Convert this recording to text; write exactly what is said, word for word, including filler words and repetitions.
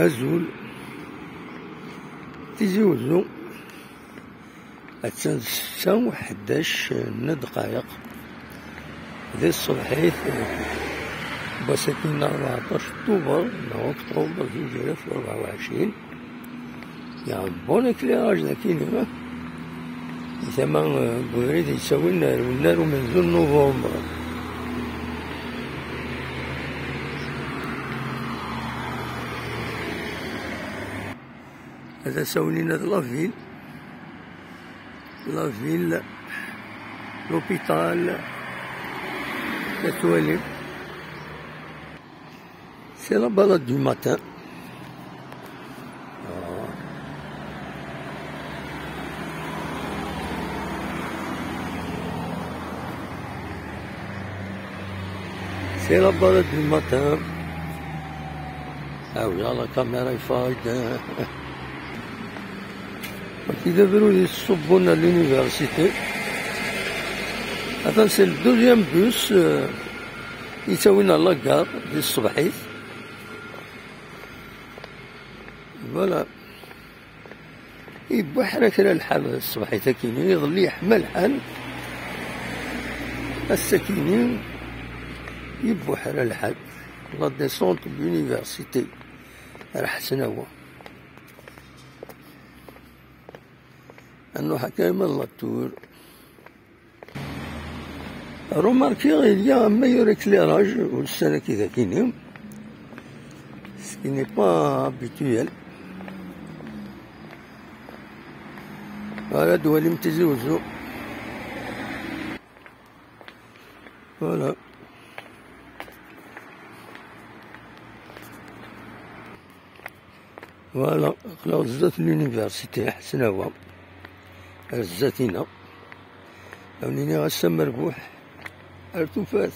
Azul. Tizi Uzzu. Attan ssetta u ḥdac n ddqayeq di tṣebḥit n wass-agi-nneɣ, rbeɛṭac Tubeṛ neɣ Uktuber zuǧ alaf u rebɛa u ɛecrin. Il y a un bon éclairage dagi-nni. Di tama, eh, n ubrid yettawin ar unnar umenzu n November. Ad as-awin ad la ville, la ville, l'hôpital, la toilette. C'est la balade du matin. Ah. C'est la balade du matin. Ah oui, la caméra est folle. Wagi d abrud yettṣubbun à l'université. Attends, c'est le deuxième bus, euh, yettawin à la gare di tṣebḥit. Voilà. Yebbuḥra kra lḥal ṣṣbeḥ-agi-nni, iḍelli yeḥma lḥal. Ass-agi-nni yebbuḥra lḥal. La descente de l'université ar Ḥesnawa. Ad nruḥ akka arma d la tour. Remarquez, il y a un meilleur éclairage ussan-agi dagi-nni, ce qui n'est pas habituel. Ara d-twalim Tizi Uzzu. Voilà. Voilà, aql-aɣ zdat l'université Ḥesnawa. Ar zdat-ina. Ad wen-iniɣ ass amerbuḥ. Ar tufat.